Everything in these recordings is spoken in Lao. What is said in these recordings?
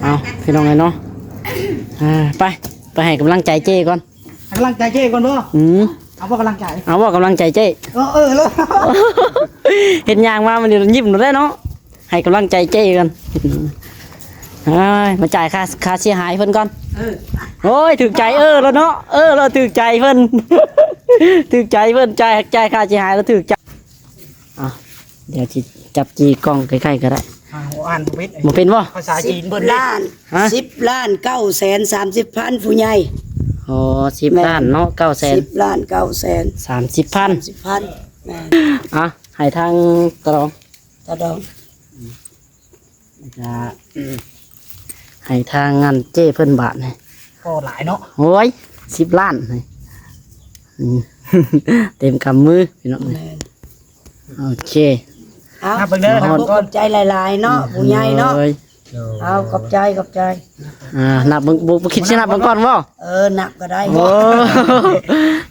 ເອົາ ພີ່ນ້ອງເອີຍເນາະ ອ່າ ໄປ ໄປໃຫ້ກຳລັງໃຈເຈ້ກ່ອນ. ໃຫ້ກຳລັງໃຈເຈ້ກ່ອນບໍ່? ອືມ ເອົາບໍ່ກຳລັງໃຈ? ເອົາບໍ່ກຳລັງໃຈເຈ້? ເອີ ເອີ ເລີຍ ເຫັນຍ່າງມາມື້ນີ້ຍິ້ມໂລດເດ້ເນາະ. ໃຫ້ກຳລັງໃຈເຈ້ກ່ອນ. ເອີຍ ມາຈ່າຍຄ່າ ຄ່າເສຍຫາຍເພິ່ນກ່ອນ. ເອີ ໂອ້ຍ ຖືກໃຈ ເອີ ແລ້ວເນາະ ເອີ ແລ້ວຖືກໃຈເພິ່ນ ຖືກໃຈເພິ່ນ ຈ່າຍ ຈ່າຍຄ່າເສຍຫາຍແລ້ວຖືກໃຈ. ອ່ະ ດຽວຊິຈັບຈີ່ກ້ອງໃກ້ໆກໍໄດ້. ອ່າ ອ່ານບໍ່ເປັນ ບໍ່ເປັນບໍ່? ພາສາຈີນເພິ່ນ ສິບລ້ານ ຮະ? ສິບລ້ານເກົ້າແສນສາມສິບພັນ ຜູ້ໃຫຍ່. ອໍ ສິບລ້ານເນາະ ເກົ້າແສນ ສິບລ້ານເກົ້າແສນສາມສິບພັນ ສາມສິບພັນ ແມ່ນ. ອ່ະ ໃຫ້ທາງຕະດອງ ຕະດອງ ແລ້ວກະ ໃຫ້ທາງອັນເຈ້ເພິ່ນບາດນີ້ ກໍຫຼາຍເນາະ. ໂອ້ຍ ສິບລ້ານນີ້ ອືມ ເຕັມກຳມືພີ່ນ້ອງ. ແມ່ນ ໂອເຄ ເອົາ ນັບເບິ່ງເດີ ນັບເບິ່ງກ່ອນ. ຂອບໃຈຫຼາຍໆເນາະ ຜູ້ໃຫຍ່ເນາະ. ໂດຍ ເອົາ ຂອບໃຈ ຂອບໃຈ. ອ່າ ນັບເບິ່ງ ບໍ່ ບໍ່ຄິດຊິນັບເບິ່ງກ່ອນບໍ່? ເອີ ນັບກໍໄດ້. ໂອ້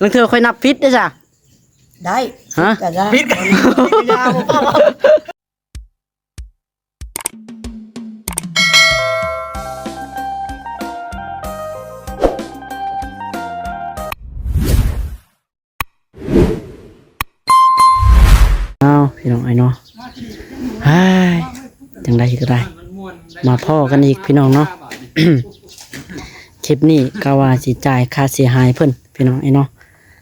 ລາງເທື່ອຂ້ອຍນັບຜິດເດ້ຊະ. ໄດ້ ຮະ? ຜິດກໍໄດ້ ຜິດກໍຢ່າ ບໍ່ຕ້ອງ. ອ້າວ ພີ່ນ້ອງເອີຍເນາະ ເຮີ້ຍ ຈັ່ງໃດກໍໄດ້ ມາພໍ້ກັນອີກພີ່ນ້ອງເນາະ. ຄລິບນີ້ກໍວ່າຊິຈ່າຍຄ່າເສຍຫາຍເພິ່ນ ພີ່ນ້ອງເອີຍເນາະ.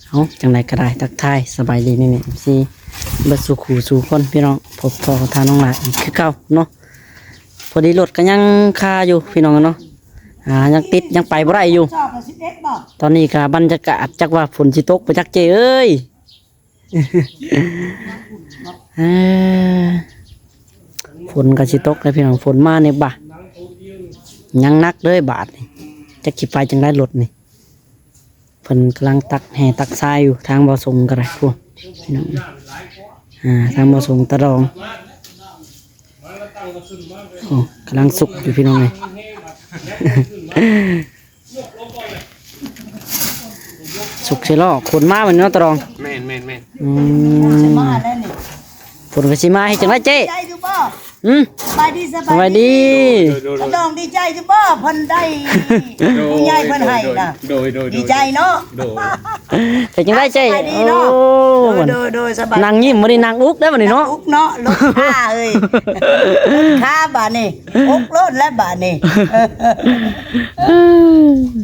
ເອົາ ຈັ່ງໃດກໍໄດ້ ທັກທາຍສະບາຍດີແມ່ໆ ເອັຟຊີ ເບິດສູ່ຄູ່ສູ່ຄົນພີ່ນ້ອງ. ພົບພໍ້ກັບທາງນ້ອງຫຼ້າອີກຄືເກົ່າເນາະ. ພໍດີລົດກໍຍັງຄາຢູ່ພີ່ນ້ອງເນາະ ອ່າ ຍັງຕິດ ຍັງໄປບໍ່ໄດ້ຢູ່. ຕອນນີ້ກໍບັນຍາກາດ ຈັກວ່າຝົນຊິຕົກບໍ່ຈັກເຈ້ເອີຍ. ເອີ ຝົນກໍຊິຕົກແລ້ວພີ່ນ້ອງ ຝົນມານີ້ບາດ ຍັງໜັກເລີຍບາດນີ້. ຈັກຊິໄປຈັ່ງໃດລົດນີ້. ເພິ່ນກຳລັງຕັກແຮ່ຕັກຊາຍຢູ່ ທາງບໍ່ສົງກໍໄດ້ພຸ້ນ ພີ່ນ້ອງ. ອ່າ ທາງບໍ່ສົງຕະດອງ ໂອ້ ກຳລັງສຸກຢູ່ພີ່ນ້ອງເອີຍ. ສຸກໃສ່ລໍ້ ຂົນມາແມ່ນເນາະຕະດອງ. ແມ່ນໆໆ ອືມ ຝົນກໍຊິມາ ເຮັດຈັ່ງໃດເຈ້? ໃຈຢູ່ບໍ່? ຫຶ? ສະບາຍດີ ສະບາຍດີ. ສະບາຍດີ. ໂດຍໆໆ ຕະດອງດີໃຈຢູ່ບໍ່? ເພິ່ນໄດ້ ໂດຍ ຜູ້ໃຫຍ່ເພິ່ນໃຫ້ນະ. ໂດຍໆໆ ດີໃຈເນາະ. ໂດຍ ເປັນຈັ່ງໃດເຈ້? ສະບາຍດີເນາະ. ໂອ້ ໂດຍໆໆ ສະບາຍ. ນັ່ງຍິ້ມ ມື້ນີ້ນັ່ງອຸກໄດ້ບັດນີ້ເນາະ. ອຸກເນາະ ລົດຄາເອີຍ ລົດຄາບາດນີ້ ອົກໂລດແລ້ວບາດນີ້.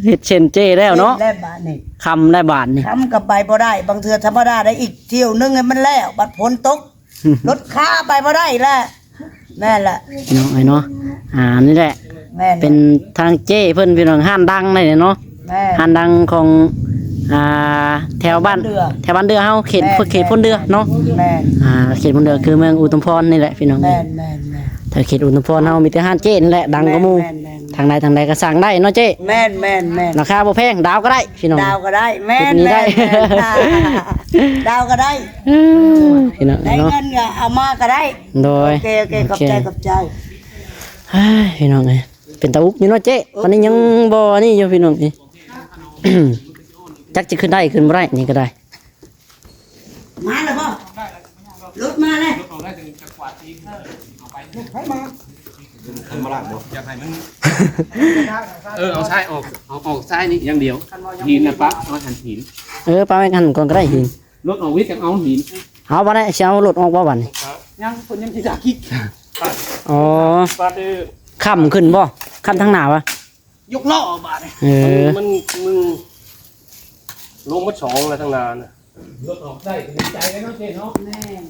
ເຮັດເຊັ່ນເຈ້ແລ້ວເນາະ. ເຮັດແລ້ວບາດນີ້ ຄ່ຳແລ້ວບາດນີ້ ຄ່ຳກໍໄປບໍ່ໄດ້. ບາງເທື່ອທຳມະດາໄດ້ອີກຖ້ຽວໜຶ່ງໃຫ້ມັນແລ້ວ ບັດຝົນຕົກ ລົດຄາໄປບໍ່ໄດ້ແລ້ວ. ແມ່ນລະ ພີ່ນ້ອງເອີຍເນາະ. ອ່າ ນີ້ແຫຼະ ແມ່ນ ເປັນທາງເຈ້ເພິ່ນ ພີ່ນ້ອງ ຮ້ານດັງໃດເນາະ. ແມ່ນ ຮ້ານດັງຂອງ ອ່າ ແຖວບ້ານ ແຖວບ້ານເດືອເຮົາ ເຂດ ແມ່ນ ເຂດໂພນເດືອເນາະ. ແມ່ນ ອ່າ ເຂດໂພນເດືອຄືເມືອງອຸທຸມພອນນີ້ແຫຼະ ພີ່ນ້ອງ. ແມ່ນໆໆ ແຖວເຂດອຸທຸມພອນເຮົາມີແຕ່ຮ້ານເຈ້ນີ້ແຫຼະ ດັງກວ່າໝູ່. ແມ່ນໆໆ ທາງໃດທາງໃດກໍສ້າງໄດ້ເນາະເຈ້. ແມ່ນໆໆ ລາຄາບໍ່ແພງ ດາວກໍໄດ້ ພີ່ນ້ອງ ດາວກໍໄດ້. ແມ່ນ ເຮັດນີ້ໄດ້ ແມ່ນໆ ດາວກໍໄດ້. ເອີ ພີ່ນ້ອງເນາະ ໄດ້ເງິນກໍເອົາມາກໍໄດ້. ໂດຍ ໂອເຄ ໂອເຄ ໂອເຄ ຂອບໃຈ ຂອບໃຈ. ເຮີ້ຍ ພີ່ນ້ອງເອີຍ ເປັນຕາອຸກຢູ່ເນາະເຈ້. ອືມ ຕອນນີ້ຍັງບໍ່ອັນນີ້ຢູ່ ພີ່ນ້ອງເອີຍ. ຈັກຊິຂຶ້ນໄດ້ຂຶ້ນບໍ່ໄດ້ ນີ້ກໍໄດ້. ມາແລ້ວບໍ່? ລົດມາແລ້ວ. ໃຜມາ? ເອີ ເອົາຊາຍອອກ ເອົາອອກຊາຍນີ້ຢ່າງດຽວ. ຫີນນະປະ ເອົາຫັ້ນຫີນ. ເອີ ປະໄວ້ຫັ້ນກ່ອນກໍໄດ້ຫີນ. ລົດອອກວິດ ຈັ່ງເອົາຫີນ. ເອົາບໍ່ໄດ້ ຊິເອົາລົດອອກບໍ່ບັດນີ້? ຍັງ ເພິ່ນຍັງຊິຈະຄິດ. ອໍ ຄ່ຳຂຶ້ນບໍ່? ຄ່ຳທາງໜ້າວະ? ຍົກລໍ້ບາດນີ້. ເອີ ມັນ ມັນ ມັນລົງໝົດສອງແລ້ວທາງໜ້ານະ. ລົດອອກໄດ້ກໍດີໃຈແລ້ວເນາະເຈ້ເນາະ. ແມ່ນ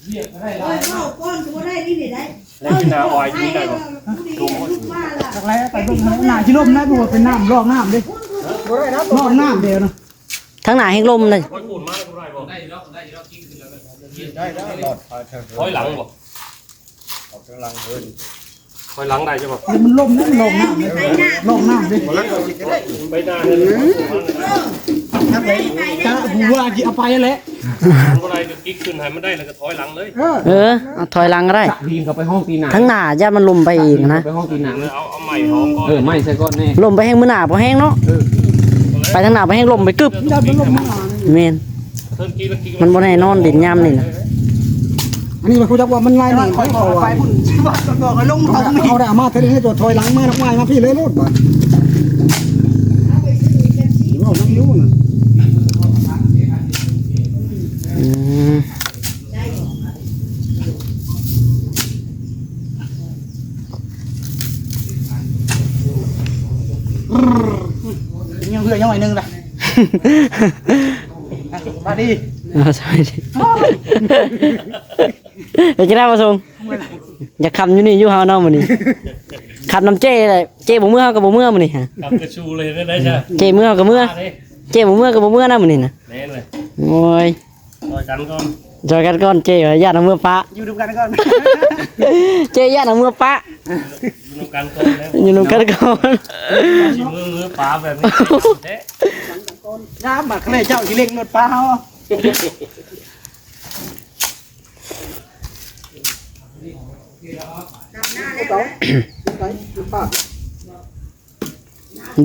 ວຽກກໍໄດ້ຫຼາຍ. ໂອ້ຍ ເວົ້າກ່ອນກໍບໍ່ໄດ້ນີ້ໄດ້. ແລ້ວໜ້າອອຍຢູ່ໄດ້ບໍ່? ລົງໝົດ. ຈັກແລ້ວໄປເບິ່ງໜ້າຊິລົມນະ ບໍ່ວ່າເປັນນ້ຳ ລອກນ້ຳເດ້. ບໍ່ໄດ້ນະ ລອກນ້ຳດຽວນະ. ທາງໜ້າແຮງລົມເລີຍ. ໄດ້ແລ້ວ ໄດ້ແລ້ວ ກິນຂຶ້ນແລ້ວ. ໄດ້ແລ້ວ ລອດໄປເທິງ. ຖອຍຫຼັງບໍ່? ອອກທາງຫຼັງເພິ່ນ. ຖອຍຫຼັງໄດ້ໃຊ່ບໍ່? ມັນລົມນະ ມັນລອກນ້ຳເດ້ ລອກນ້ຳເດ້. ໄປໜ້າເລີຍ. ຈັກແລ້ວ ກະບໍ່ວ່າຊິເອົາໄປຫັ້ນແຫຼະ. ບໍ່ໄດ້ກໍກິກຂຶ້ນໃຫ້ມັນໄດ້ ແລ້ວກໍຖອຍຫຼັງເລີຍ. ເອີ ເອີ ເອົາຖອຍຫຼັງກໍໄດ້. ຈັກຫີນເຂົ້າໄປຫ້ອງຕີນໜ້າ. ທາງໜ້າຢ້ານມັນລົມໄປອີກນະ. ເອີ ເອົາ ເອົາໄມ້ຫອມກ່ອນ. ເອີ ໄມ້ໃສ່ກ່ອນແນ່. ລົມໄປແຮງມື້ໜ້າບໍ່ແຮງເນາະ. ເອີ ໄປທາງໜ້າບໍ່ແຮງ ລົມໄປກຶບ. ຢ້ານມັນລົມ. ແມ່ນ. ມັນບໍ່ແນ່ນອນດິນຍາມນີ້ນະ. ອັນນີ້ມັນຮູ້ຈັກວ່າມັນລາຍແໜ້ນ ຂ້ອຍບອກໃຫ້ໄປພຸ້ນ ຊິວ່າຕ້ອງບອກໃຫ້ລົງ ເຮົາ ເຮົາໄດ້ເອົາມາເທື່ອນີ້ ຕົວຖອຍຫຼັງມາ ແລ້ວວ່າຍມາພີ້ເລີຍໂລດບາດ ເວົ້ານຳຢູ່ນັ້ນ ອືມ ຍັງເຫຼືອຍັງໜ້ອຍໜຶ່ງລະ ສະບາຍດີ ອ່າ ສະບາຍດີ ເປັນຈັ່ງໃດ ບ່າວສົງ? ຢາກຄ່ຳຢູ່ນີ້ຢູ່ເຮົາເນາະມື້ນີ້ ຄ່ຳນຳເຈ້ແຫຼະ ເຈ້ບໍ່ເມືອເຮົາກໍບໍ່ເມືອມື້ນີ້ຮະ ຄ່ຳກະຊູເລີຍ ໄດ້ຊະ ເຈ້ເມືອເຮົາກໍເມືອ ເຈົ້ບໍ່ເມືອກໍບໍ່ເມືອນຳມື້ນີ້ນະ ແມ່ນເລີຍ ໂອ້ຍ ຊ່ອຍກັນກ່ອນ ຊ່ອຍກັນກ່ອນ ເຈ້ວ່າຢ້ານເອົາເມືອປະ ຢູ່ນຳກັນກ່ອນ ເຈ້ຢ້ານເອົາເມືອປະ ຢູ່ນຳກັນກ່ອນແລ້ວ ຢູ່ນຳກັນກ່ອນ ຊິເມືອ ເມືອປະແບບນີ້ແທ້ ງາມມາກ ເຈົ້າຊິເລັ່ງລົດປະເຮົາ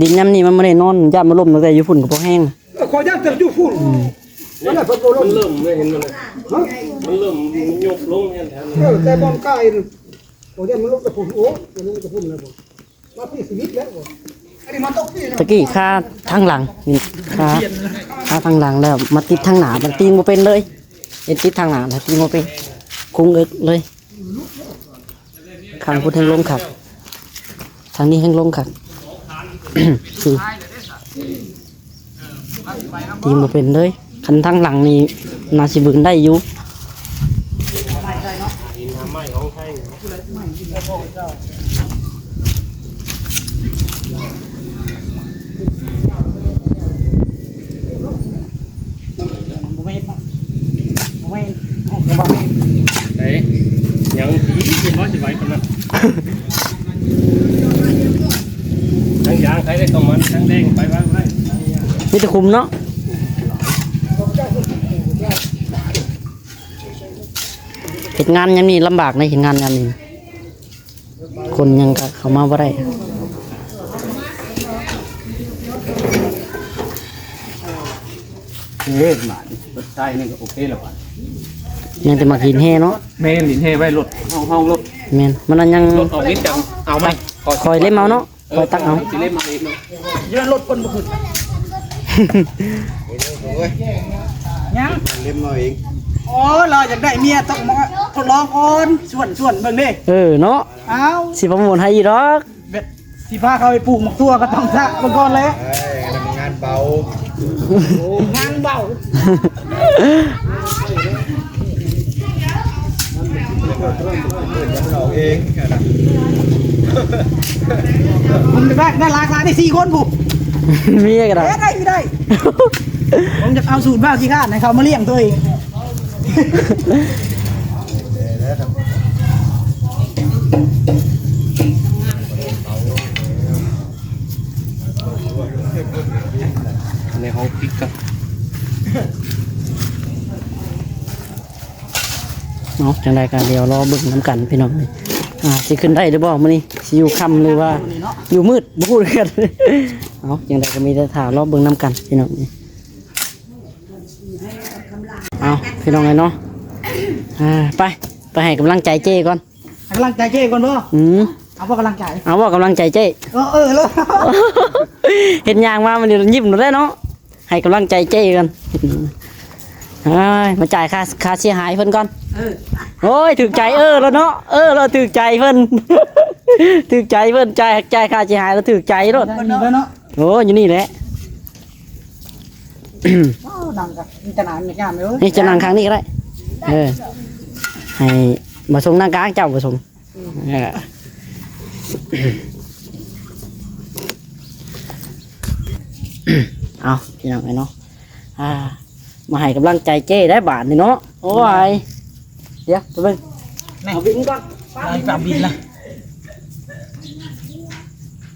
ດິນຍາມນີ້ມັນບໍ່ໄດ້ນອນ ຢ້ານມັນລົ້ມ ຕັ້ງແຕ່ຢູ່ພຸ້ນກໍບໍ່ແຮງ ເອີ ຂ້ອຍຢ້ານແຕ່ຢູ່ພຸ້ນ ອືມ ນັ້ນແຫຼະເພິ່ນບໍ່ລົງ ມັນເລີ່ມ ໄດ້ເຫັນມັນ ຮະ ມັນເລີ່ມຍຸບລົງແຮງແທ້ ເອີ ແຕ່ບ່ອນກາຍ ໂອ້ ຢ້ານມັນລົງແຕ່ພຸ້ນ ໂອ້ ມັນລົງແຕ່ພຸ້ນແລ້ວບໍ່ ມາພີ້ຊີວິດແລ້ວບໍ່ ຕະກີ້ຄາທາງຫຼັງ ຄາ ຄາທາງຫຼັງແລ້ວມາຕິດທາງໜ້າ ມັນຕີງບໍ່ເປັນເລີຍ ເຮັດຕິດທາງໜ້າແລ້ວຕີງບໍ່ເປັນ ຄຸງເອິກເລີຍ ຂ້າງພຸ້ນແຮ່ງລົງຄັກ ທາງນີ້ແຮ່ງລົງຄັກ ຕີງບໍ່ເປັນເລີຍ ຄັນທາງຫຼັງນີ້ໜ້າຊິບືນໄດ້ຢູ່ ບໍ່ແມ່ນ ບໍ່ແມ່ນ ເອີ ຍັງດີ ເຫັນບໍ່ ຊິໄວປານນັ້ນ ທາງຢາງໃຜໄດ້ຕ້ອງມັນ ທາງແດງໄປວ່າບໍ່ໄດ້ ມີແຕ່ຂຸມເນາະ ເຮັດງານຍາມນີ້ລຳບາກເດ້ ເຮັດງານຍາມນີ້ ຄົນຍັງກະເຂົ້າມາບໍ່ໄດ້ ເອີ ບາດນີ້ລົດໄຖນີ້ກໍໂອເຄແລ້ວບາດ ຍັງແຕ່ໝາກຫີນແຮ່ເນາະ ແມ່ນ ຫີນແຮ່ໄວ້ລົດ ເຮົາ ເຮົາລົດ ແມ່ນ ມັນນັ້ນຍັງ ລົດອອກນິດດຽວ ເອົາໃໝ່ ຄ່ອຍ ຄ່ອຍເລັມເອົາເນາະ ເອີ ຄ່ອຍຕັກເອົາ ຊິເລັມເອົາເອງເນາະ ຢູ່ນັ້ນລົດເພິ່ນບໍ່ຂຶ້ນ ຍັງ ເລັມເອົາເອງ ໂອ້ ລາວຢາກໄດ້ເມຍຕ້ອງມາທົດລອງກ່ອນ ຊວນ ຊວນເບິ່ງເດ້ ເອີ ເນາະ ອ້າວ ຊິປະໂມດໃຫ້ອີກດອກ ແບບຊິພາເຂົາໄປປູກໝາກຖົ່ວກໍຕ້ອງຊະເບິ່ງກ່ອນແຫຼະ ເອີຍ ອັນນັ້ນມັນງານເບົາ ໂອ້ ງານເບົາ ເອົາເອງ ມັນໄດ້ ໄດ້ຫຼາຍ ຫຼາຍໄດ້ສີ່ຄົນພຸ້ນ ເມຍກໍໄດ້ ເອີ ໄດ້ຢູ່ໄດ້ ຜົມຢາກເອົາສູດບ້າຂີ້ຄ້ານໃຫ້ເຂົາມາລ້ຽງໂຕເອງ ໃນຫ້ອງປິດກ່ອນ ເນາະ ຈັ່ງໃດກໍດຽວລໍເບິ່ງນຳກັນພີ່ນ້ອງ ອ່າ ຊິຂຶ້ນໄດ້ຫຼືບໍ່ມື້ນີ້ ຊິຢູ່ຄ່ຳຫຼືວ່າຢູ່ມືດ ບໍ່ຮູ້ຄືກັນ ເອົາ ຈັ່ງໃດກໍມີແຕ່ຖ້າລໍເບິ່ງນຳກັນພີ່ນ້ອງ ເອົາ ພີ່ນ້ອງເອີຍເນາະ ອ່າ ໄປ ໄປໃຫ້ກຳລັງໃຈເຈ້ກ່ອນ ໃຫ້ກຳລັງໃຈເຈ້ກ່ອນບໍ່? ອືມ ເອົາບໍ່ກຳລັງໃຈ ເອົາບໍ່ກຳລັງໃຈເຈ້ ເອີ ເອີ ເລີຍ ເຫັນຍ່າງມາມື້ນີ້ຍິ້ມໂລດເດ້ເນາະ ໃຫ້ກຳລັງໃຈເຈ້ກ່ອນ ເອີຍ ມາຈ່າຍຄ່າ ຄ່າເສຍຫາຍເພິ່ນກ່ອນ ເອີ ໂອ້ຍ ຖືກໃຈ ເອີ ແລ້ວເນາະ ເອີ ແລ້ວຖືກໃຈເພິ່ນ ຖືກໃຈເພິ່ນ ຈ່າຍ ຈ່າຍຄ່າເສຍຫາຍແລ້ວຖືກໃຈໂລດ ເພິ່ນນີ້ແຫຼະເນາະ ໂອ້ ຢູ່ນີ້ແຫຼະ ໂອ້ ນັ່ງກະມີແຕ່ໜ້າງາມເລີຍ ນີ້ຈະນັ່ງຂ້າງນີ້ກໍໄດ້ ເອີ ໃຫ້ບ່າວສົງນັ່ງກາງ ເຈົ້າບ່າວສົງ ເອີ ເອົາ ພີ່ນ້ອງເອີຍເນາະ ອ່າ ມາໃຫ້ກຳລັງໃຈເຈ້ໄດ້ບາດນີ້ເນາະ ໂອ້ຍ ດຽວໄປເບິ່ງ ແມ່ ເອົາບິນກ່ອນ ເອົາອີກສາມບິນລະ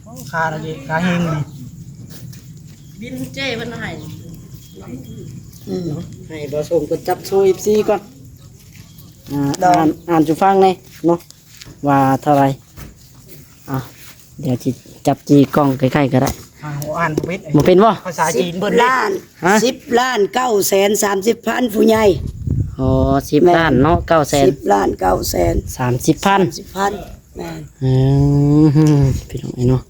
ໂອ້ ຄ່າລະເດ ຄ່າແຮງນີ້ ບິນເຈ້ເພິ່ນໃຫ້ ອືມ ໃຫ້ບ່າວສົງເພິ່ນຈັບໂຊເອັຟຊີກ່ອນ ອ່າ ອ່ານ ອ່ານສູ່ຟັງແດ່ເນາະ ວ່າເທົ່າໃດ ອ່າ ດຽວຊິຈັບຈີ່ກ້ອງໃກ້ໆກໍໄດ້ ອ່າ ອ່ານບໍ່ເປັນ ບໍ່ເປັນບໍ່? ພາສາຈີນເພິ່ນເດ້ ສິບລ້ານ ຮະ? ສິບລ້ານເກົ້າແສນສາມສິບພັນ ຜູ້ໃຫຍ່ ອໍ ສິບລ້ານເນາະ ເກົ້າແສນ ສິບລ້ານເກົ້າແສນ ສາມສິບພັນ ສາມສິບພັນ ແມ່ນ ອືມ ພີ່ນ້ອງເອີຍເນາະ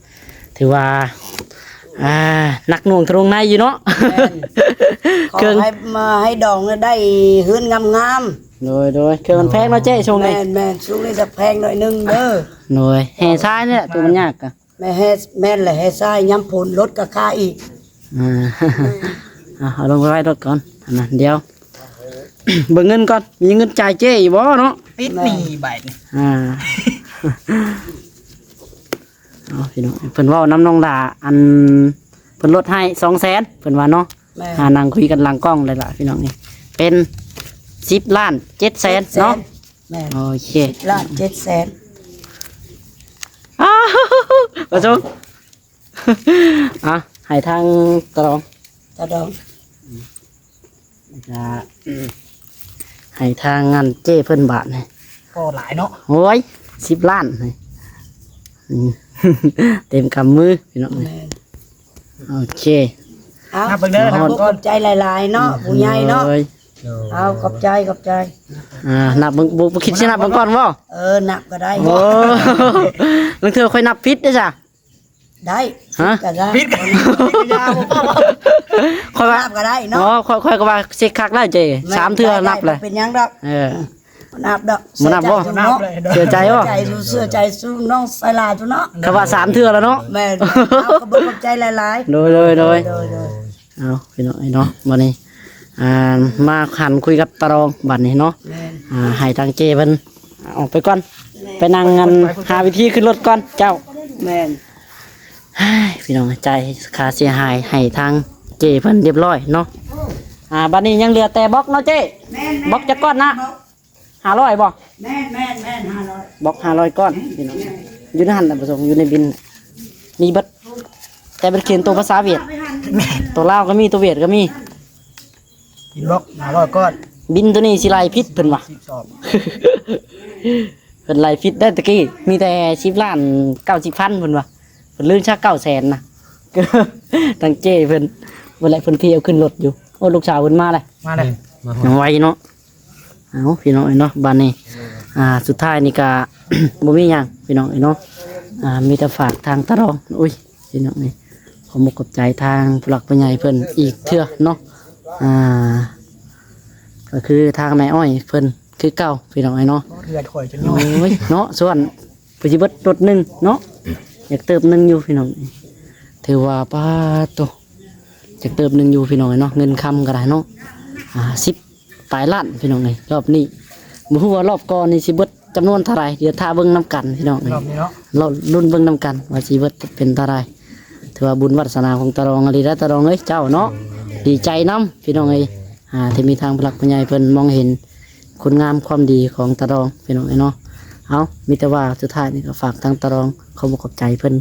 ຖືວ່າ ອ່າ ໜັກໜ່ວງທະນົງໃນຢູ່ເນາະ ແມ່ນ ເຄື່ອງ ຂໍໃຫ້ມາໃຫ້ດອງໄດ້ເຮືອນງາມໆ ໂດຍໆ ເຄື່ອງມັນແພງເນາະເຈ້ ຊ່ວງນີ້ ແມ່ນໆ ຊ່ວງນີ້ຈະແພງໜ້ອຍໜຶ່ງເດີ ໂດຍ ແຮ່ຊາຍນີ້ແຫຼະ ຕົວມັນຍາກກະ ແມ່ນແຮ່ ແມ່ນແຫຼະ ແຮ່ຊາຍ ຍາມຝົນລົດກໍຄາອີກ ອ່າ ເອົາ ເອົາລົງໄປໄວ້ລົດກ່ອນ ອັນນັ້ນ ດຽວ ເບິ່ງເງິນກ່ອນ ມີເງິນຈ່າຍເຈ້ຢູ່ບໍ່ເນາະ ຕິດໜີ້ບາດນີ້ ອ່າ ເອົາ ພີ່ນ້ອງ ເພິ່ນເວົ້ານຳນ້ອງຫຼ້າ ອັນ ເພິ່ນລົດໃຫ້ສອງແສນ ເພິ່ນວ່າເນາະ ແມ່ນ ອ່າ ນັ່ງຄຸຍກັນຫຼັງກ້ອງເລີຍລະ ພີ່ນ້ອງເອີຍ ເປັນສິບລ້ານເຈັດແສນເນາະ ເຈັດແສນ ແມ່ນ ໂອເຄ ສິບລ້ານເຈັດແສນ ອ້າວ ປະສົງ ອ່ະ ໃຫ້ທາງຕາດອງ ຕາດອງ ແລ້ວກະ ໃຫ້ທາງອັນເຈ້ເພິ່ນບາດນີ້ ກໍຫຼາຍເນາະ ໂອ້ຍ ສິບລ້ານນີ້ ອືມ ເຕັມກຳມືພີ່ນ້ອງເອີຍ ແມ່ນ ໂອເຄ ເອົາ ນັບເບິ່ງເດີ ນັບເບິ່ງ ຂອບໃຈຫຼາຍໆເນາະ ຜູ້ໃຫຍ່ເນາະ ໂດຍ ເອົາ ຂອບໃຈ ຂອບໃຈ ອ່າ ນັບເບິ່ງ ບໍ່ ບໍ່ຄິດຊິນັບເບິ່ງກ່ອນບໍ່ ເອີ ນັບກໍໄດ້ ໂອ້ ລາງເທື່ອຂ້ອຍນັບຜິດເດ້ຊະ ໄດ້ ຮະ ຜິດກໍໄດ້ ຜິດກໍຢ່າ ຂ້ອຍວ່າ ນັບກໍໄດ້ເນາະ ອໍ ຂ້ອຍ ຂ້ອຍກໍວ່າເຊັກຄັກແລ້ວເຈ້ ແມ່ນ ສາມເທື່ອ ໄດ້ ນັບເລີຍ ບໍ່ເປັນຫຍັງດອກ ເອີ ບໍ່ນັບດອກ ບໍ່ນັບບໍ່ ເຊື່ອໃຈເນາະ ເຊື່ອໃຈບໍ່ ເຊື່ອໃຈ ເຊື່ອໃຈສູ່ນ້ອງຊາຍຫຼ້າສູ່ເນາະ ເຂົາວ່າສາມເທື່ອແລ້ວເນາະ ແມ່ນ ເອົາ ຂອບໃຈຫຼາຍໆ ໂດຍ ໂດຍ ໂດຍ ໂດຍ ໂດຍ ເອົາ ພີ່ນ້ອງເອີຍເນາະ ບັດນີ້ ອ່າ ມາຫັນຄຸຍກັບຕາດອງບັດນີ້ເນາະ ແມ່ນ ອ່າ ໃຫ້ທາງເຈ້ເພິ່ນອອກໄປກ່ອນ ແມ່ນ ໄປນັ່ງອັນ ຫາວິທີຂຶ້ນລົດກ່ອນເຈົ້າ ແມ່ນ ພີ່ນ້ອງ ຈ່າຍຄ່າເສຍຫາຍໃຫ້ທາງເຈ້ເພິ່ນຮຽບຮ້ອຍເນາະ ອ່າ ບັດນີ້ຍັງເຫຼືອແຕ່ບລັອກເນາະເຈ້ ແມ່ນໆ ບລັອກຈັກກ້ອນນະ ຫ້າຮ້ອຍບໍ່ ແມ່ນໆໆ ຫ້າຮ້ອຍ ບລັອກຫ້າຮ້ອຍກ້ອນ ພີ່ນ້ອງ ແມ່ນ ຢູ່ໃນຫັ້ນນະ ປະສົງ ຢູ່ໃນບິນ ມີເບິດ ແຕ່ເປັນຂຽນໂຕພາສາຫວຽດ ໂຕລາວກໍມີ ໂຕຫວຽດກໍມີ ບິນບລັອກຫ້າຮ້ອຍກ້ອນ ບິນໂຕນີ້ຊິໄລ່ຜິດເພິ່ນວ່າ ສິບສອງ ເພິ່ນໄລ່ຜິດໄດ້ຕະກີ້ ມີແຕ່ສິບລ້ານເກົ້າສິບພັນເພິ່ນວ່າ ເພິ່ນລືມຊັກເກົ້າແສນນະ ທາງເຈ້ເພິ່ນ ບໍ່ແຫຼະ ເພິ່ນພີ້ເອົາຂຶ້ນລົດຢູ່ ໂອ້ ລູກສາວເພິ່ນມາແລ້ວ ມາແລ້ວ ມາຮອດ ຍັງໄວເນາະ ເອົາ ພີ່ນ້ອງເອີຍເນາະ ບາດນີ້ ອ່າ ສຸດທ້າຍນີ້ກະ ບໍ່ມີຫຍັງ ພີ່ນ້ອງເອີຍເນາະ ອ່າ ມີແຕ່ຝາກທາງຕາດອງ ໂອ້ຍ ພີ່ນ້ອງເອີຍ ຂອບອົກຂອບໃຈທາງຜູ້ຫຼັກຜູ້ໃຫຍ່ເພິ່ນອີກເທື່ອເນາະ ອ່າ ກໍຄືທາງແມ່ອ້ອຍເພິ່ນຄືເກົ່າ ພີ່ນ້ອງເອີຍເນາະ ເຮືອດຂ້ອຍຈົນຍ້ອຍ ໂອ້ຍ ເນາະ ສ່ວນຜູ້ຊິເບິດລົດໜຶ່ງເນາະ ຢາກເຕີບໜຶ່ງຢູ່ ພີ່ນ້ອງ ຖືວ່າ ປາດໂທ້ ຈັກເຕີບໜຶ່ງຢູ່ພີ່ນ້ອງເອີຍເນາະ ເງິນຄຳກໍໄດ້ເນາະ ອ່າ ສິບປາຍລ້ານພີ່ນ້ອງເອີຍ ຮອບນີ້ ບໍ່ຮູ້ວ່າຮອບກ່ອນນີ້ຊິເບິດຈຳນວນເທົ່າໃດ ດຽວຖ້າເບິ່ງນຳກັນພີ່ນ້ອງເອີຍ ຮອບນີ້ເນາະ ລໍລຸ້ນເບິ່ງນຳກັນວ່າຊິເບິດເປັນເທົ່າໃດ ຖືວ່າບຸນວາດສະໜາຂອງຕາດອງອີ່ຫຼີເດີ ຕາດອງເອີຍ ເຈົ້າເນາະ ດີໃຈນຳພີ່ນ້ອງເອີຍ ອ່າ ທີ່ມີທາງຜູ້ຫຼັກຜູ້ໃຫຍ່ເພິ່ນມອງເຫັນຄຸນງາມຄວາມດີຂອງຕາດອງພີ່ນ້ອງເອີຍເນາະ ເອົາ ມີແຕ່ວ່າສຸດທ້າຍນີ້ກໍຝາກທາງຕາດອງ ຂອບອົກຂອບໃຈເພິ່ນ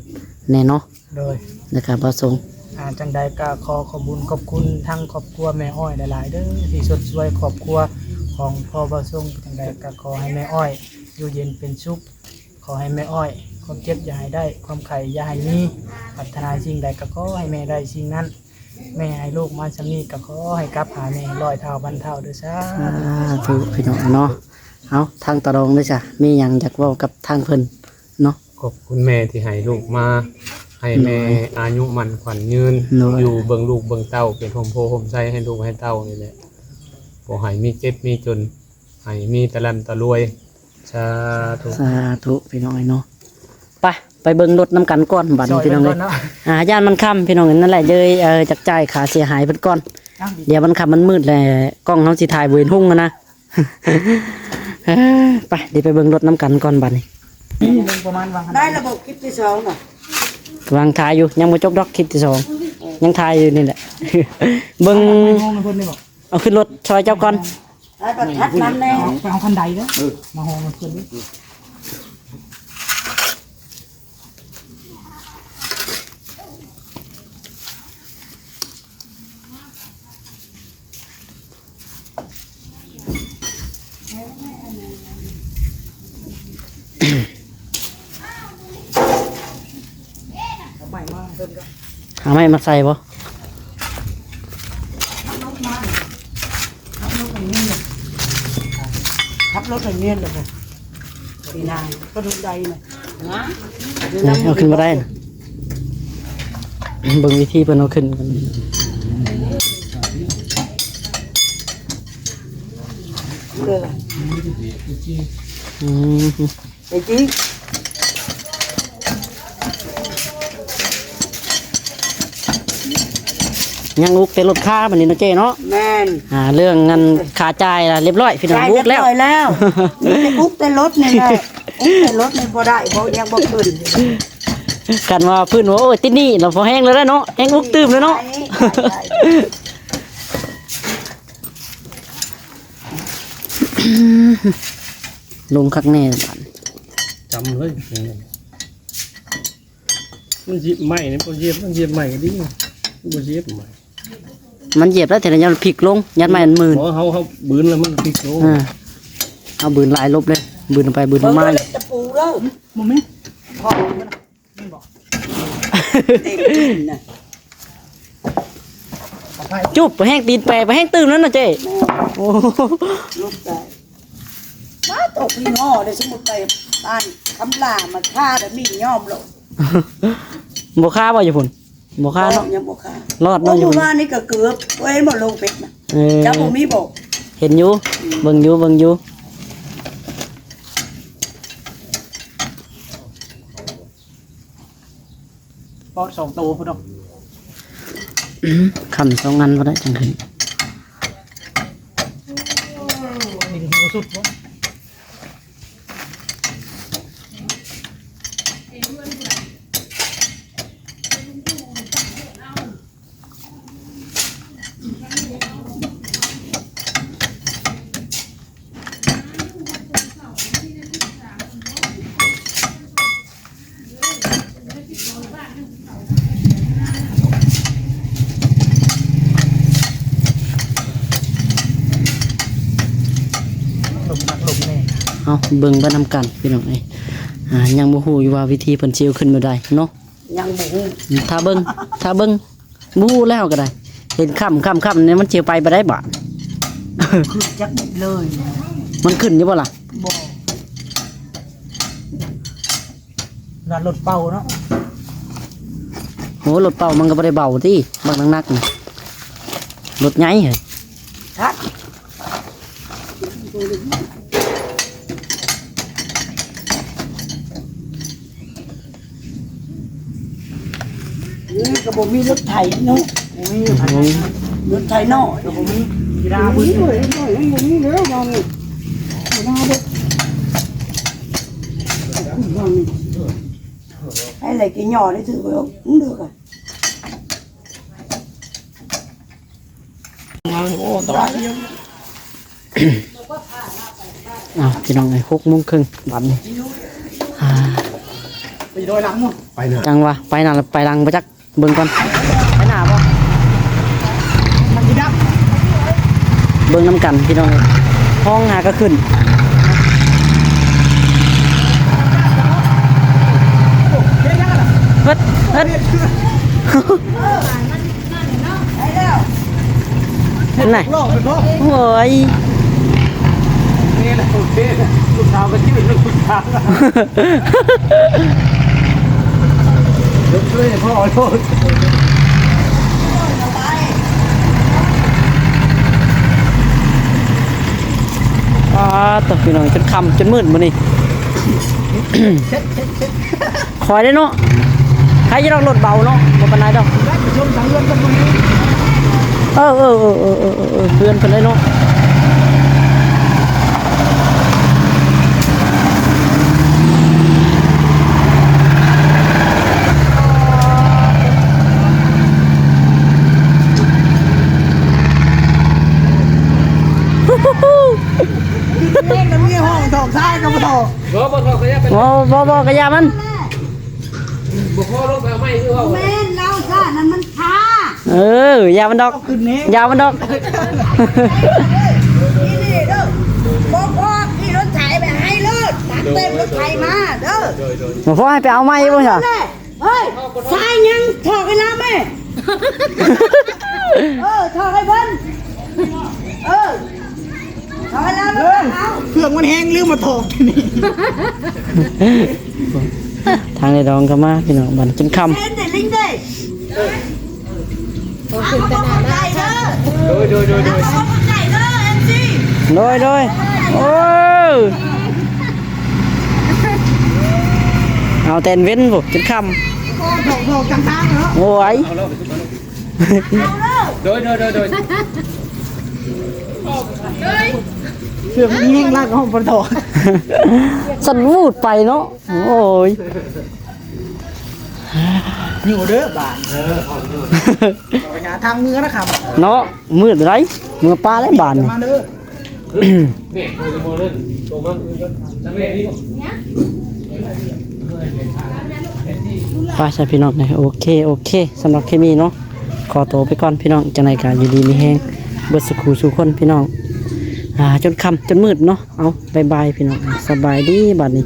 ແດ່ເນາະ ໂດຍ ແລ້ວກະບໍ່ສົ່ງ ອ່າ ຈັ່ງໃດກະຂໍຂອບບຸນຂອບຄຸນທາງຄອບຄົວແມ່ອ້ອຍຫຼາຍໆເດີ ທີ່ຊົດຊ່ວຍຄອບຄົວຂອງພໍ່ບ່າວຊົງ ຈັ່ງໃດກະຂໍໃຫ້ແມ່ອ້ອຍຢູ່ເຢັນເປັນສຸກ ຂໍໃຫ້ແມ່ອ້ອຍຄວາມເຈັບຢ່າໃຫ້ໄດ້ ຄວາມໄຂ້ຢ່າໃຫ້ມີ ປາດຖະໜາສິ່ງໃດກະຂໍໃຫ້ແມ່ໄດ້ສິ່ງນັ້ນ ແມ່ໃຫ້ລູກມາສ່ຳນີ້ກະຂໍໃຫ້ກັບຫາແມ່ຮ້ອຍເທົ່າພັນເທົ່າເດີ ສາ ສາທຸ ພີ່ນ້ອງເນາະ ເອົາ ທາງຕາດອງເດີ ຈະມີຫຍັງຢາກເວົ້າກັບທາງເພິ່ນ ເນາະ ຂອບຄຸນແມ່ທີ່ໃຫ້ລູກມາ ໃຫ້ແມ່ ໂດຍ ອາຍຸໝັ້ນຂວັນຍືນ ໂດຍ ຢູ່ເບິ່ງລູກເບິ່ງເຕົ້າ ເປັນຮົ່ມໂພຮົ່ມໄຊໃຫ້ລູກໃຫ້ເຕົ້ານີ້ແຫຼະ ບໍ່ໃຫ້ມີເຈັບມີຈົນ ໃຫ້ມີແຕ່ລ່ຳແຕ່ລວຍ ສາທຸ ສາທຸ ພີ່ນ້ອງເອີຍເນາະ ໄປ ໄປເບິ່ງລົດນຳກັນກ່ອນບັດນີ້ ຊ່ອຍ ພີ່ນ້ອງເອີຍ ເບິ່ງກ່ອນເນາະ ອ່າ ຢ້ານມັນຄ່ຳ ພີ່ນ້ອງເອີຍ ນັ້ນແຫຼະ ເອີຍ ເອີ ຈັກຈ່າຍຄ່າເສຍຫາຍເພິ່ນກ່ອນ ອ້າວ ດຽວມັນຄ່ຳມັນມືດແລ້ວ ກ້ອງເຮົາຊິຖ່າຍບໍ່ເຫັນຮຸ່ງຫັ້ນນະ ເອີ ໄປ ດຽວໄປເບິ່ງລົດນຳກັນກ່ອນບັດນີ້ ໄດ້ລະບົບຄລິບທີສອງເນາະ ກຳລັງຖ່າຍຢູ່ ຍັງບໍ່ຈົບດອກຄລິບທີສອງ ຍັງຖ່າຍຢູ່ນີ້ແຫຼະ ເບິ່ງ ເອົາຂຶ້ນລົດຊ່ອຍເຈົ້າກ່ອນ ໄປປະທັດນຳແດ່ ໄປເອົາຄັນໄດເດີ ເອີ ມາຫ້ອງເພິ່ນເດີ. ເອົາໄມ້ມາໃສ່ບໍ່? ເອົາໄມ້ມາໃສ່ບໍ່? ເອົາໄມ້ມາ ເອົາໄມ້ມາ ເຂົາເປັນເມຍນແລ້ວບໍ່? ນາງກໍດູໄດ້ນະ ນະ ເອົາຂຶ້ນບໍ່ໄດ້ນະ. ເບິ່ງວິທີເພິ່ນເອົາຂຶ້ນກ່ອນ. ເອີ ອືມ ໄປຈິ ຍັງອຸກແຕ່ລົດຄາບັດນີ້ເນາະເຈ້ເນາະ. ແມ່ນ ອ່າ ເລື່ອງເງິນຄ່າຈ່າຍລະຮຽບຮ້ອຍພີ່ນ້ອງ ອຸກແລ້ວ ຮຽບຮ້ອຍແລ້ວ. ມີແຕ່ອຸກແຕ່ລົດນີ້ແຫຼະ ອຸກແຕ່ລົດນີ້ບໍ່ໄດ້ ບໍ່ ຍັງບໍ່ຂຶ້ນ. ຄັນວ່າພື້ນວ່າ ໂອ້ຍ ຕິດໜີ້ລະພໍແຮງແລ້ວເນາະ ແຮງອຸກຕື່ມເລີຍເນາະ. ລົງຄັກແນ່ບາດ ຈຳເລີຍ ມັນຢຽບໄມ້ນີ້ ບໍ່ຢຽບ ມັນຢຽບໄມ້ກໍດີ ບໍ່ຢຽບໄມ້ ມັນຢຽບແລ້ວ ແຕ່ລະຢ່າງມັນພິກລົງ ຢ້ານໄມ້ມັນມື່ນ. ບໍ່ ເຮົາ ເຮົາບືນແລ້ວມັນພິກລົງ. ເອີ ເຮົາບືນຫຼາຍລົບເລີຍ ບືນໄປບືນມາ. ເບິ່ງຕະປູເດີ ບໍ່ມີ ພໍມັນ ແມ່ນບໍ່? ເຕັມຕີນນະ ຈຸບ ແຮງຕີນແປ ແຮງຕື່ມນັ້ນນະເຈ້. ແມ່ນ ໂອ້ ລຸກໄດ້ ມາຕົກນີ້ເນາະ ໄດ້ສົມມຸດໄປບ້ານຄຳຫຼ້າມາຄາແບບນີ້ຍອມໂລດ. ບໍ່ຄາບໍ່ຢູ່ພຸ້ນ? ບໍ່ຄາເນາະ ຍັງບໍ່ຄາ ລອດເນາະ. ໂອ້ ຢູ່ພຸ້ນ ມື້ວານນີ້ກໍເກືອບ ເຫັນບໍ່ ໂລເປັດນະ. ເອີ ເຈົ້າບໍ່ມີບໍ່? ເຫັນຢູ່ ອືມ ເບິ່ງຢູ່ ເບິ່ງຢູ່. ເປາະສອງໂຕພຸ້ນດອກ ອືມ ຄຳສອງອັນບໍ່ໄດ້ຈັ່ງຂຶ້ນ ດິນບໍ່ສຸດບໍ່? ເອົາ ເບິ່ງໄປນຳກັນພີ່ນ້ອງເອີຍ. ອ່າ ຍັງບໍ່ຮູ້ຢູ່ວ່າວິທີເພິ່ນຊິເອົາຂຶ້ນແນວໃດເນາະ ຍັງບໍ່ຮູ້ ຖ້າເບິ່ງ ຖ້າເບິ່ງ ບໍ່ຮູ້ແລ້ວກໍໄດ້ ເຫັນຄ່ຳໆໆນີ້ມັນຊິໄປບໍ່ໄດ້ບາດ ຄືຈັກເລີຍ. ມັນຂຶ້ນຢູ່ບໍ່ລະ? ບໍ່ ນັ້ນລົດເປົ່າເນາະ. ໂອ້ ລົດເປົ່າມັນກໍບໍ່ໄດ້ເບົາຕິ ບັກໜັກໆນີ້ ລົດໃຫຍ່ເຮີ້ຍ ຄັກ. ນີ້ກໍບໍ່ມີລົດໄຖເນາະ ບໍ່ມີລົດໄຖ ອືມ ລົດໄຖນ້ອຍກໍບໍ່ມີ ກິລາ ບໍ່ມີເລີຍ ບໍ່ມີແລ້ວ ໃຫ້ໄດ້ກິນຫຍ້ອໄດ້ຖືກແລ້ວ ເດີກະ. ໂອ້ ຕະຫຼາດ ອ້າວ ພີ່ນ້ອງເອີຍ ຫົກໂມງເຄິ່ງບາດນີ້ ອ່າ ໄປດອຍຫຼັງເນາະ ໄປໜ້າ ຈັ່ງວ່າໄປໜ້າ ໄປຫຼັງບໍ່ຈັກ ເບິ່ງກ່ອນ ໄປໜ້າບໍ່ ມັນຊິດັບ ເບິ່ງນຳກັນພີ່ນ້ອງເອີຍ ຫ້ອງຫາກໍຂຶ້ນ ເຮີດ ເຮີດ. ຫັ້ນນະ ໂອ້ຍ ນີ້ແຫຼະ ໂອເຄ ລູກສາວກໍຈື່ລູກສາວ ຍົກຊ່ວຍພໍ່ໂລດ. ອ່າ ຕົວະ ພີ່ນ້ອງ ຈົນຄ່ຳຈົນມືດມື້ນີ້ ຄ່ອຍເດ້ເນາະ ໃຜຈະດອກລົດເບົາເນາະ ບໍ່ປານໃດດອກ ໄດ້ໄປຊົມທາງເຮືອນກັນມື້ນີ້ ເອີ ເອີ ເອີ ເຮືອນເພິ່ນເດ້ເນາະ ແມ່ນມັນມີຫ້ອງສອງຊາຍກໍບໍ່ເທົ່າ ບໍ່ ບໍ່ ບໍ່ ກໍຢ່າມັນ ບໍ່ພໍລົງໄປເອົາໄມ້ຄືເວົ້າ ແມ່ນລາວຊະນັ້ນມັນຄາ ເອີ ຢ່າມັນດອກ ຢ່າມັນດອກ ນີ້ເດີ ບໍ່ພໍຂີ່ລົດໄຖໄປໃຫ້ໂລດ ຕັກເຕັມລົດໄຖມາເດີ ບໍ່ພໍໃຫ້ໄປເອົາໄມ້ບໍ່ຊະ ເຮີ້ຍ ຊາຍຍັງຖອກໃຫ້ລາວແມ່ ເອີ ຖອກໃຫ້ເພິ່ນ ເອີ. ເຄື່ອງມັນແຮງລືມມາຖອກນີ້. ທາງໃນດອງກໍມາ ພີ່ນ້ອງ ບັດກິນຄ່ຳ. ໂດຍ ໂດຍ ໂດຍ ໂດຍ ໂດຍ ໂດຍ ໂອ້ ເອົາແຕ່ເວັນພຸ້ນ ຈົນຄ່ຳ. ໂອ້ຍ ໂດຍ ໂດຍ ໂດຍ ໂດຍ ເຄື່ອງແຮງລາກຫ້ອງບໍ່ຖອກ ສັນວູດໄປເນາະ. ໂອ້ຍ ຢູ່ເດີບາດ ເອີ ໄປຫາທາງເມືອນະຄັບເນາະ. ມືດໃດ ເມືອປ່າແລ້ວບາດນີ້ ມາເດີ. ໄປຊະພີ່ນ້ອງ ໂອເຄ ໂອເຄ ສຳລັບຄລິບນີ້ເນາະ ຂໍໂຕໄປກ່ອນພີ່ນ້ອງ. ຈັ່ງໃດກໍຢູ່ດີມີແຮງເບິດສູ່ຄູ່ສູ່ຄົນພີ່ນ້ອງ. ອ່າ ຈົນຄ່ຳຈົນມືດເນາະ. ເອົາ ບາຍບາຍພີ່ນ້ອງ ສະບາຍດີບາດນີ້.